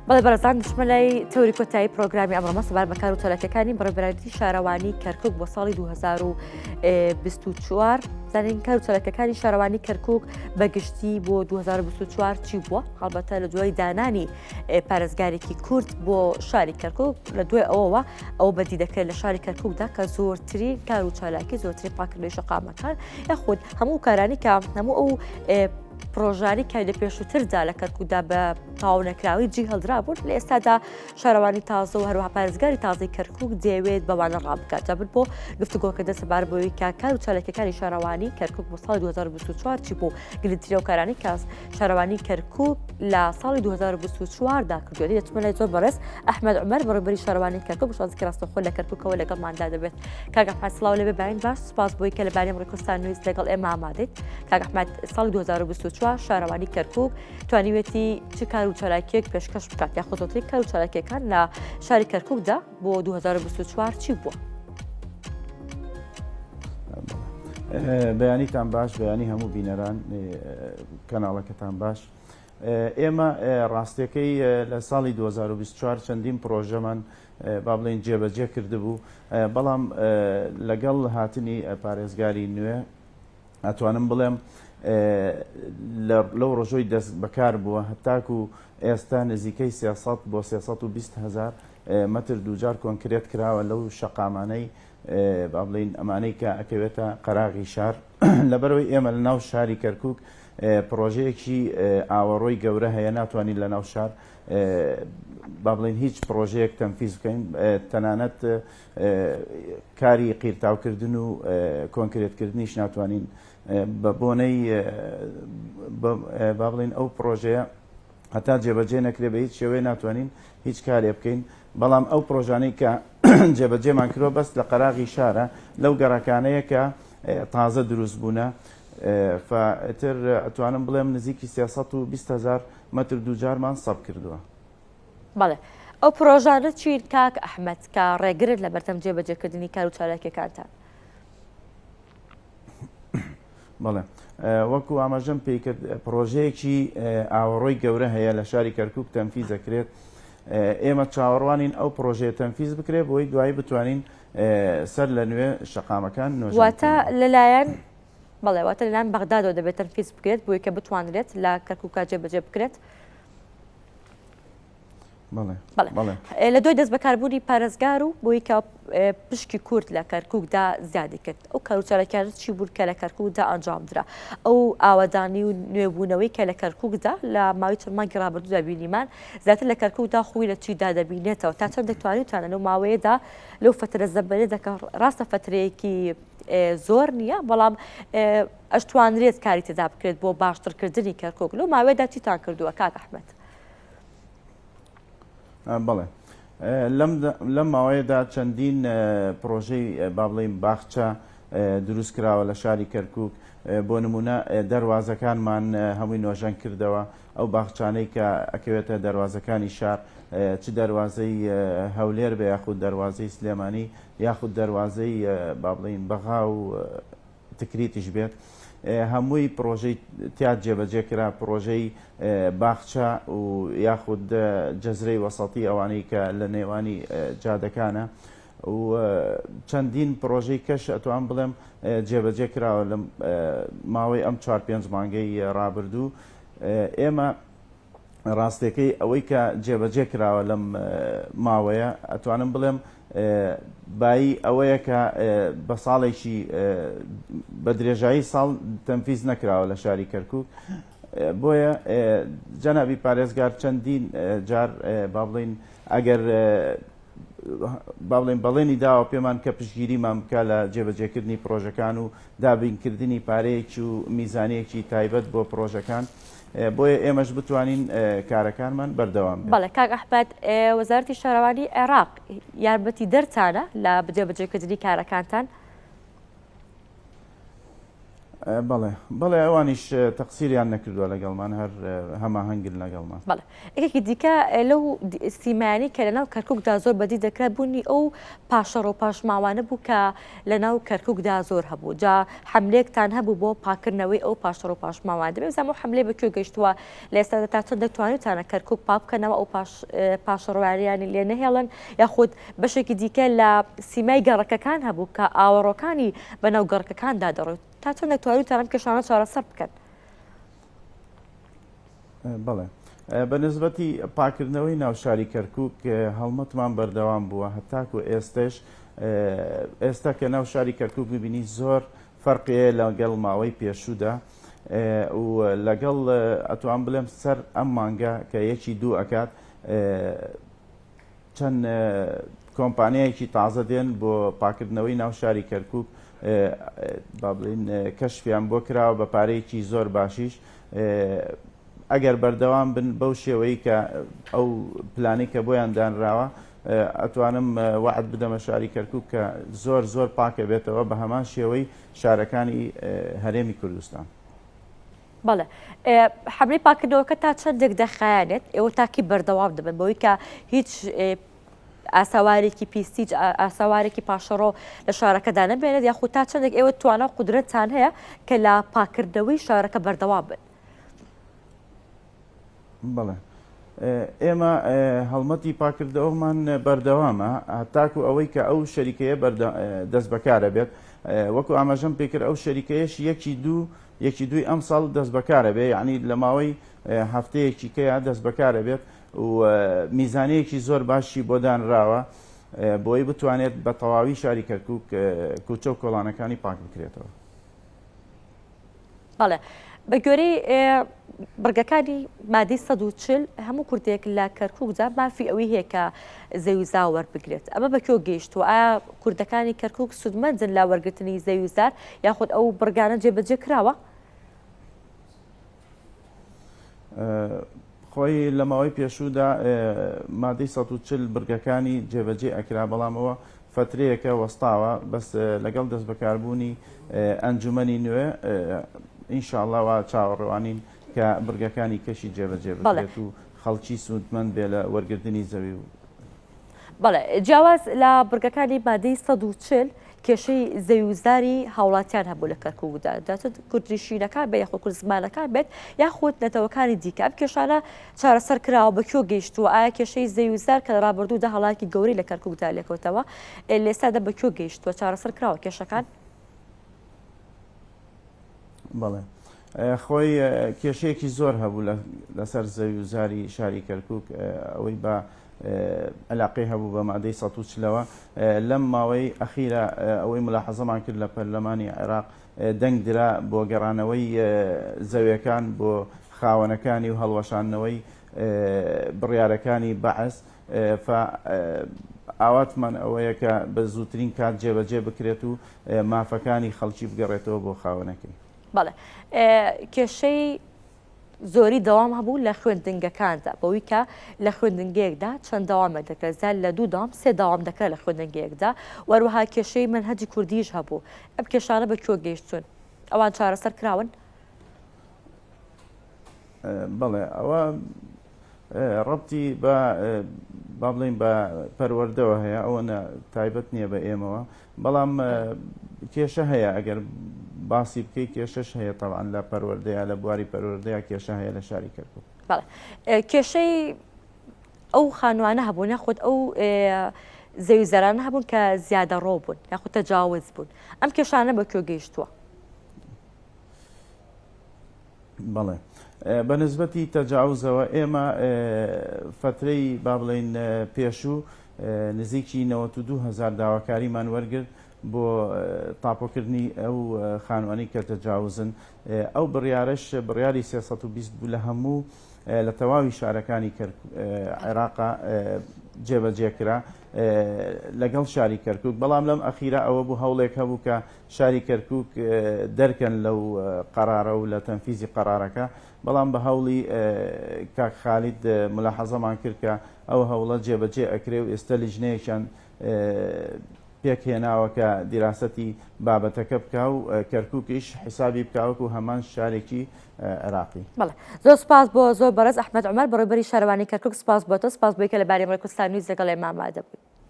بەڵێ بەڕێزان دەچمە لای تەوری کۆتایی پرۆگرامی ئەمڕۆمە سەبارەت بە کار و چالاکیەکانی بەڕێوەبەرایەتی شارەوانی کەرکک بۆ ساڵی 2024 زانین کار و چالاکیەکانی شارەوانی کەرکک بە گشتی بۆ 2024 چی بووە هەڵبەتە لە دوای دانانی پارێزگارێکی کورد بۆ شاری کەرکک لە دوای ئەوەوە ئەو بەدی دەکرێت لە شاری کەرککدا کە زۆرترین کار و چالاکی زۆرترین پاکردنەوەی شەقامەکان یاخود هەموو کارانی کە هەموو ئەو پرۆژانی کە لە پێشووتردا لە کەرکوکدا بە تەواو نەکراوی جی هەڵدرابوون لە ئێستادا شارەوانی تازە و هەروەها پارێزگاری تازەی کەرکوک دەیەوێت بەوانە ڕابکات جا بۆ گفتوگۆکردن سەبارەت بەوەی کە کار و چالاکیەکانی شارەوانی کەرکوک بۆ ساڵی 2024 چی بوو گرنگترین ئەو کارانەی کە شارەوانی کەرکوک لە ساڵی 2024 دا کردوویەتی دەچمە لای زۆر بەڕێز ئەحمەد عومەر بەڕێوەبەری شارەوانی کەرکوک بە شێوازێکی ڕاستەوخۆ لە کەرکوکەوە لەگەڵماندا دەبێت کاک ئەحمەد سڵاو لێبێ باین باش سپاس بۆی کە لەبارەی ئەمڕۆی کوردستان نیوز لەگەڵ ئێمە ئامادەیت کاک ئەحمەد ساڵی 2024 شارەوانی کەرکوک توانیوێتی چ کار و چالاکیەک پێشکەش بکات یاخود زۆرترین کار و چالاکیەکان لە شاری کەرکوکدا بۆ 2024 چی بووە؟ بەیانیتان باش بەیانی هەموو بینەران کەناڵەکەتان باش ئێمە ڕاستیەکەی لە ساڵی 2024 چەندین پرۆژەمان با بڵێین جێبەجێ کردبوو بەڵام لەگەڵ هاتنی پارێزگاری نوێ ئەتوانم بڵێم لەو ڕۆژۆی دەست بەکار بووە هەتاکو ئێستا نزیکەی 300 بۆ 320 هزار مەتر دووجار کۆنکرێت کراوە لەو شەقامانەی با بڵین ئەمانەی کە ئەکەوێتە قەراغی شار لەبەرەوەی ئێمە لە ناو شاری کەرکک پرۆژەیەکی ئاوەڕۆی گەورە هەیە ناتوانین لە ناو شار با بڵێین هیچ پڕۆژەیەک تەنفیز بکەین تەنانەت کاری قیرتاوکردن و کۆنکرێتکردنیش ناتوانین بە بۆنەی با بڵێین ئەو پڕۆژەیە هەتا جێبەجێ نەکرێ بە هیچ شێوەیە ناتوانین هیچ کارێ بکەین بەڵام ئەو پرۆژانەی کە جێبەجێمان کرۆ بەس لە قەراغی شارە لەو گەڕەکانەیە کە تازە دروست بوونە فاتر ئەتوانم بڵێم نزیکی 320 هزار مەتر دووجارمان سەب کردووە. بەڵێ ئەو پرۆژانە چین کاک ئەحمەد کە ڕێگرن لە بەردەم جێبەجێکردنی کار و چالاکیەکانتان؟ بەڵێ وەکو ئاماژەم پێی کرد پرۆژەیەکی ئاوەڕۆی گەورە هەیە لە شاری کەرکک تەنفیز دەکرێت ئێمە چاوەڕوانین ئەو پرۆژەیە تەنفیز بکرێت بۆی دوایی بتوانین سەر لە نوێ شەقامەکان واتە لەلایەن بەڵێ واتە لەلایەن بەغدادەوە دەبێت تەنفیز بکرێت بۆی کە بتوانرێت لە کەرکوکا جێبەجێ بکرێت. لە دوای دەست بەکاربوونی پارێزگار و بۆی کە پشکی کورد لە کەرککدا زیادی کرد ئەو کاروچارەکان چی بوون کە لە کەرککدا ئەنجامدرا ئەو ئاوەدانی و نوێبوونەوەی کە لە کەرککدا لە ماوەی چەند مانگی ڕابردوودا بینیمان زیاتر لە کەرککدا خۆی لە چیدا دەبینێتەوە تا چەند دەتوانیتانە لەو ماوەیەدا لەو فترە زەبەرێدا کە ڕاستە فترەیەکی زۆر نییە بەڵام ئەشتوانرێت کاری تێدا بکرێت بۆ باشترکردنی کەرکک لەو ماوەیەدا چیتان کردووە کاک ئەحمەد؟ بەڵێ لەم ماوەیەدا چەندین پرۆژەی با بڵێین باخچە دروست کراوە لە شاری کەرکک بۆ نمونە دەواازەکانمان هەمووی نۆژەن کردەوە ئەو باخچانەی کە ئەکەوێتە دەواازەکانی شار چ دەواازەی هەولێر بە یاخود دەواازەی سلێمانی یاخود دەروازەی با بڵێین بەغا و تکریتیش بێت هەمووی پرۆژەی تیا جێبەجێ کرا پرۆژەی باخچە و یاخود جەزرەی وەسەتی ئەوانەی کە لە نێوانی جادەکانە و چەندین پرۆژەی کەش ئەتوان بڵێم جێبەجێ کراوە لە ماوەی ئەم چوار پێنج مانگەی ڕابردوو ئێمە ڕاستیەکەی ئەوەی کە جێبەجێ کراوە لەم ماوەیە ئەتوانم بڵێم بایی ئەوەیە کە بە ساڵێکی بە درێژایی ساڵ تەنفیز نەکراوە لە شاری کەرکک بۆیە جەنابی پارێزگار چەندین جار با بڵین ئەگەر با بڵێین بەڵێنی داوە پێمان کە پشتگیریمان بکا لە جێبەجێکردنی پڕۆژەکان و دابینکردنی پارەیەکی و میزانیەکی تایبەت بۆ پڕۆژەکان بۆیە ئێمەش بتوانین کارەکانمان بەردەوام بێت. بەڵێ کاک ئەحمەد، وەزارەتی شارەوانی عێراق یارمەتیدەرتانە لە جێبەجێکردنی کارەکانتان؟ بەڵێ بەڵێ ئەوانیش تەقسیریان نەکردووە لەگەڵمان هەر هەماهەنگن لەگەڵمان. بەڵێ یەکێکی دیکە لەو سیمایانەی کە لەناو کەرکوکدا زۆر بەدی دەکرا بوونی ئەو پاشەڕۆ پاشماوانە بوو کە لەناو کەرکوکدا زۆر هەبوو جا حملێکتان هەبوو بۆ پاکردنەوەی ئەو پاشەڕۆ پاشماوان دەبێ بزانم ئەو حملەی بە کوێ گەیشتووە لە ئێستادا تا چەند دەتوانیتانە کەرکوک پاک بکەنەوە ئەو پاش پاشەڕۆیانیانی لێ نەهێڵن یاخود بەشێکی دیکە لە سیمای گەڕەکەکان هەبوو کە ئاوەڕۆکانی بەناو گەڕەکەکاندا دەڕۆیت تا چەندێک توانیوتان ئەم کێشانە چارەسەر بکەن؟ بەڵێ بە نسبەتی پاکردنەوەی ناو شاری کەرکک هەڵمەتمان بەردەوام بووە هەتاکو ئێستش ئێستا کە ناو شاری کەرکک ببینی زۆر فەرقەیە لەگەڵ ماوەی پێشوودا و لەگەڵ ئەتوان بڵێم سەر ئەم مانگە کە یەکی دوو ئەکات چەند کۆمپانیایەکی تازە دێن بۆ پاکردنەوەی ناو شاری کەرکک با بڵین کەشفیان بۆ کراوە بە پارەیەکی زۆر باشیش ئەگەر بەردەوام بن بەو شێوەی کە ئەو پلانی کە بۆیان دانراوە ئەتوانم وعد بدەمە شاری کەرکک کە زۆر زۆر پاکە بێتەوە بە هەمان شێوەی شارەکانی هەرێمی کوردستان. بەڵێ حەملەی پاکردنەوەکە تا چەندێک دەخایەنێت ئێوە تاکی بەردەوام دەبن بەوەی کە هیچ ئاسەوارێکی پیسی ئاسەوارێکی پاشەڕۆ لە شارەکەدا نەبێنێت یاخود تا چەندێک ئێوە توانا و قودرەتتان هەیە کە لە پاکردنەوەی شارەکە بەردەوام بن؟ بەڵێ ئێمە هەڵمەتی پاکردەوەمان بەردەوامە هەتاکو ئەوەی کە ئەو شەریکەیە دەست بەکارە بێت وەکو ئاماژەم پێکرد ئەو شەریکەیەش یەکی دوو یەکی دووی ئەمساڵ دەست بەکارە بێ یعنی لە ماوەی هەفتەیەکی کەیا دەست بەکارە بێت و میزانەیەکی زۆر باشی بۆ دانراوە بۆی بتوانێت بە تەواوی شاری کەرکک کوچە و کۆڵانەکانی پاک بکرێتەوە. بەڵێ بە گوێرەی بڕگەکانی مادەی 140 هەموو کوردێک لە کەرکووکدا مافی ئەوەی هەیە کە زەویوزار وەربگرێت ئەمە بە کوێ گەیشتووە ئایا کوردەکانی کەرکووک سوودمەندن لە وەرگرتنی زەویوزار یاخود ئەو بڕگانە جێبەجێ کراوە؟ خۆی لە ماوەی پێشوودا مادەی 140 بڕگەکانی جێبەجێ ئەکرا بەڵام ئەوە فەترەیەکە وەستاوە بەس لەگەڵ دەستبەکاربوونی ئەنجومەنی نوێ ئینشاڵڵا وا چاوەڕوانین کە بڕگەکانی کەشی جێبەجێ بکرێت و خەڵکی سوودمەند بێ لە وەرگرتنی زەوی و بەڵێ جیاواز لە بڕگەکانی مادەی 140 کێشەی زەویوزاری هاوڵاتیان هەبوو لە کەرکوکدا جا چ کوردنشینەکان بێت یاخود کوردزمانەکان بێت یاخود نەتەوەکانی دیکە ئەم کێشانە چارەسەر کراوە بە کوێ گەیشتووە ئایا کێشەی زەویوزار کە لە ڕابردوودا هەڵایەکی گەورەی لە کەرکوکدا لێکەوتەوە لە ئێستادا بە کوێ گەیشتووە چارەسەر کراوە کێشەکان؟ بەڵێ خۆی کێشەیەکی زۆر هەبوو لەسەر زەوی و زاری شاری کەرکک ئەوەی بە علاقەی هەبوو بە مادەی 140ەوە لەم ماوەی ئەخیرە ئەوەی ملاحەزەمان کرد لە پەرلەمانی عێراق دەنگ درا بۆ گەڕانەوەی زەویەکان بۆ خاوەنەکانی و هەڵوەشاندنەوەی بڕیارەکانی بەعس فە ئاواتمان ئەوەیە کە بە زووترین کات جێبەجێ بکرێت و مافەکانی خەڵکی بگەڕێتەوە بۆ خاوەنەکەی. بەڵێ کێشەی زۆری دەوام هەبوو لە خوێندنگەکاندا بەوەی کە لە خوێندنگەیەکدا چەند دەوامێک دەکرێت زیاد لە دوو دەوام سێ دەوام دەکرێت لە خوێندنگەیەکدا وەروەها کێشەی مەنهەجی کوردیش هەبوو ئەم کێشانە بە کوێ گەیشتوون ئەوان چارەسەر کراون؟ بەڵێ ئەوە ڕەبتی بە با بڵێین بە پەروەردەوە هەیە ئەوە تایبەت نییە بە ئێمەوە بەڵام کێشە هەیە ئەگەر باسی بکەی کێشەش هەیە تەوان لە پەروەردەیە لە بواری پەروەردەیە کێشە هەیە لە شاری کەرکوک. کێشەی ئەو خانوانە هەبوون یاخود ئەو زەوی زەرانە هەبوون کە زیادەڕۆ بوون یاخود تەجاوز بوون ئەم کێشانە بە کوێ گەیشتووە؟ بەڵێ بە نسبەتی تەجاوزەوە ئێمە فەترەی با بڵێین پێشوو نزیکی 92 هزار داواکاریمان وەرگرت بۆ تاپۆکردنی ئەو خانوانی کە تەجاوزن ئەو بڕیارش بڕیاری 320 بوو لە هەموو لە تەواوی شارەکانی عێراقا جێبەجێ کرا لەگەڵ شاری کەرکک بەڵام لەم ئەخیرا ئەوە بوو هەوڵێک هەبوو کە شاری کەرکوک دەرکەن لەو قەرارە و لە تەنفیزی قەرارەکە، بەڵام بە هەوڵی کاک خالید ملاحەزەمان کرد کە ئەو هەوڵە جێبەجێ ئەکرێ و ئێستە لیژنەیەکیان. پێکهێناوە کە دیراسەتی بابەتەکە بکا و کەرکوکیش حیسابی بکا وەکو هەمان شارێکی عێراقی. بەڵێ زۆر سوپاس بۆ زۆر بەڕێز ئەحمەد عومەر بەڕێوبەری شارەوانی کەرکوک سوپاس بۆ تۆ سوپاس بۆی کە لە بارەی ڕێکوستان نیوز لەگەڵ ئێمە ئامادە بووی.